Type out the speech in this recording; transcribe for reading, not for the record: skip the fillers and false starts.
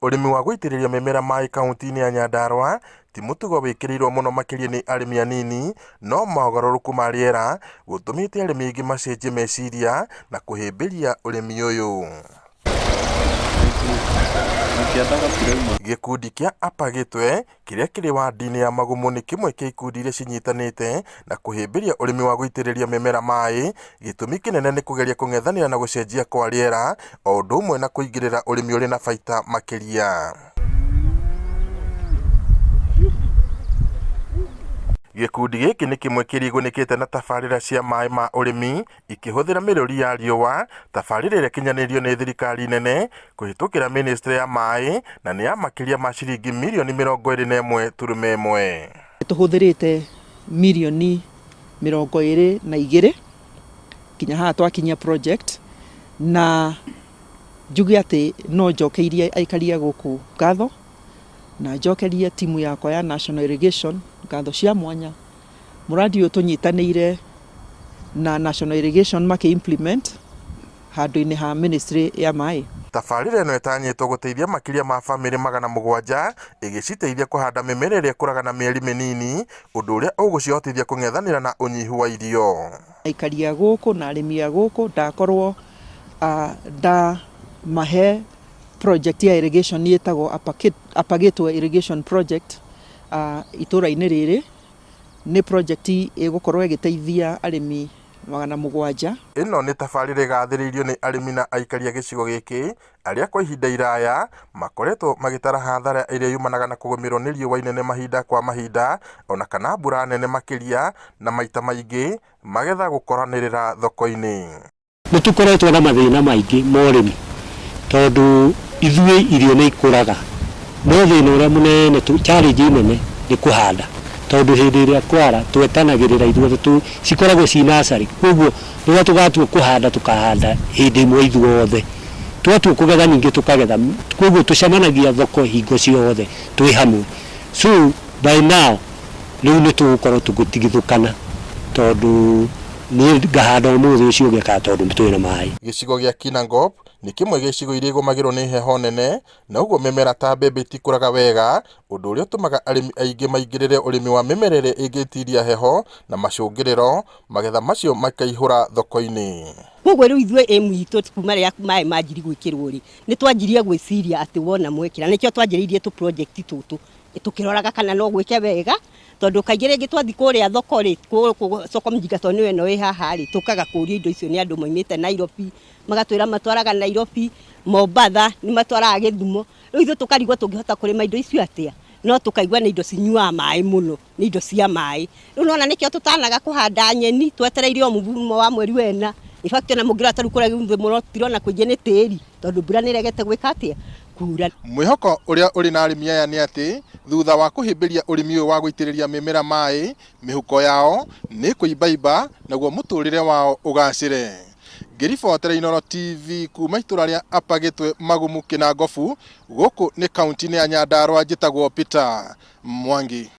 Ũrĩmi wa gũitĩrĩria mĩmera maĩ kauntĩ-inĩ ya Nyandarua ti mũtugo wĩkĩrĩirwo mũno makĩria nĩ arĩmi anini, no mogarũrũku ma rĩera gũtũmĩte arĩmi aingĩ macenjie meciria na kũhĩmbĩria ũrĩmi ũyũ. Gĩkundi kĩa Upper Gĩtwe kĩrĩa kĩrĩ wandi-inĩ ya Magumu nĩ kĩmwe kĩa ikundi iria cinyitanĩte na kũhĩmbĩria ũrĩmi wa gũitĩrĩria mĩmera maĩ, gĩtũmi kĩnene nĩ kũgeria kũng'ethanĩra na gũcenjia kwa rĩera o ũndũ ũmwe na kũingĩrĩra ũrĩmi ũrĩ na baita makĩria. Gĩkundi gĩkĩ nĩ kĩmwe kĩrĩa igunĩkĩte na tabarĩra cia maĩ ma ũrĩmi ikĩhũthĩra mĩrũri ya riũa, tabarĩra ĩrĩa ĩkinyanĩirio nĩ thirikari nene kũhĩtũkĩra mĩnĩstrĩ ya maĩ na nĩ ya makĩria ma ciringi mirioni 21.1. Tũhũthĩrĩte mirioni 22 nginya haha twakinyia project, na njuge atĩ no njokeirie aikari a gũkũ ngatho, na njokerie timu yakwa ya National Irrigation ngatho cia mwanya. Mũradi ũyũ tũnyitanĩire na National Irrigation makĩ implement handũ-inĩ ha ministry ya maĩ. Tabarĩra ĩno ĩtanyĩtwo gũteithia makĩria ma bamĩrĩ 700 ĩgĩciteithia kũhanda mĩmera ĩrĩa ĩkũraga na mĩeri mĩnini, ũndũ ũrĩa ũgũcihotithia kũng'ethanĩra na ũnyihu wa irio. Aikari a gũkũ na arĩmi a gũkũ ndakorwo ndamahe project ya irrigation ĩtagwo Upper Gateway Irrigation Project itũra-inĩ rĩrĩ. Nĩ project ĩgũkorwo ĩgĩteithia arĩmi 700. Ĩno nĩ tabarĩra ĩgathĩrĩirio nĩ arĩmi na aikari a gĩcigo gĩkĩ arĩa kwa ihinda iraya makoretwo magĩtara hathara ĩrĩa yumanaga na kũgũmĩrwo nĩ riũa inene mahinda kwa mahinda ona kana mbura nene makĩria na maita maingĩ magetha gũkoranĩrĩra thoko-inĩ. Nĩ tũkoretwo na mathĩna maingĩ ma ũrĩmi tondũ ithuĩ irio nĩ ikũraga, no thĩna ũrĩa mũnene, challenge nene nĩ kũhanda, tondũ hĩndĩ ĩrĩa kwara twetanagĩrĩra ithuothe, cikoragwo ci nursery, koguo rĩrĩa tũgatua kũhanda tũkahanda hĩndĩ ĩmwe ithuothe, twatua kũgetha ningĩ tũkagetha, koguo tũcemanagia thoko hingo ciothe twĩ hamwe. So by now rĩu nĩ tũgũkorwo tũgĩtigithũkana tondũ niĩ ngahanda ũmũthĩ, ũcio ũngĩ akahanda tondũ twĩna maĩ. Gĩcigo gĩa Kinangop nĩ kĩmwe gĩa icigo iria igũmagĩrwo nĩ heho nene na ũguo mĩmera ta mbembe itikũraga wega, ũndũ ũrĩa ũtũmaga arĩmi aingĩ maingĩrĩre ũrĩmi wa mĩmera ĩrĩa ĩngĩtiria heho na macũngĩrĩro magetha macio makaihũra thoko-inĩ. Koguo rĩu ithuĩ aim itũ kuma rĩrĩa maĩ manjirie gwĩkĩrwo rĩ, nĩ twanjirie gwĩciria atĩ wona mwekĩra, nĩkĩo twanjĩrĩirie tũ project tũtũ tũkĩroraga kana no gwĩke wega, tondũ kaingĩ rĩngĩ twathiĩ kũrĩa thoko rĩ, gũkũ soko mjinga tondũ nĩyo ĩno ĩ haha rĩ, tũkaga kũrio indo icio nĩ andũ maumĩte Nairobi, magatwĩra matwaraga Nairobi, Mombatha, nĩ matwaraga Gĩthumo, rĩu ithuĩ tũkarigwo tũngĩhota kũrĩma indo icio atĩa, no tũkaigua nĩ indo cinyuaga maĩ mũno, nĩ indo cia maĩ. Rĩu nĩwona nĩkĩo tũtanaga kũhanda nyeni, twetereire o mũrurumo wa mweri wa ĩna, in fact ona mũngĩrora ta rĩu kũrĩa gĩthũmo tũtirona kũingĩ nĩ tĩri, tondũ mbura nĩ ĩregete gwĩka atĩa, kura. Mwĩhoko ũrĩa ũrĩ na arĩmi aya nĩ atĩ thutha wa kũhĩmbĩria ũrĩmi ũyũ wa gũitĩrĩria mĩmera maĩ, mĩhuko yao nĩ ĩkũimbaimba naguo mũtũrĩre wao ũgacĩre. Ngĩribotera Inooro TV kuma itũra rĩa Upper Gĩtwe Magumu Kĩnangobu, gũkũ nĩ kauntĩ-inĩ ya Nyandarua, njĩtagwo Peter Mwangi.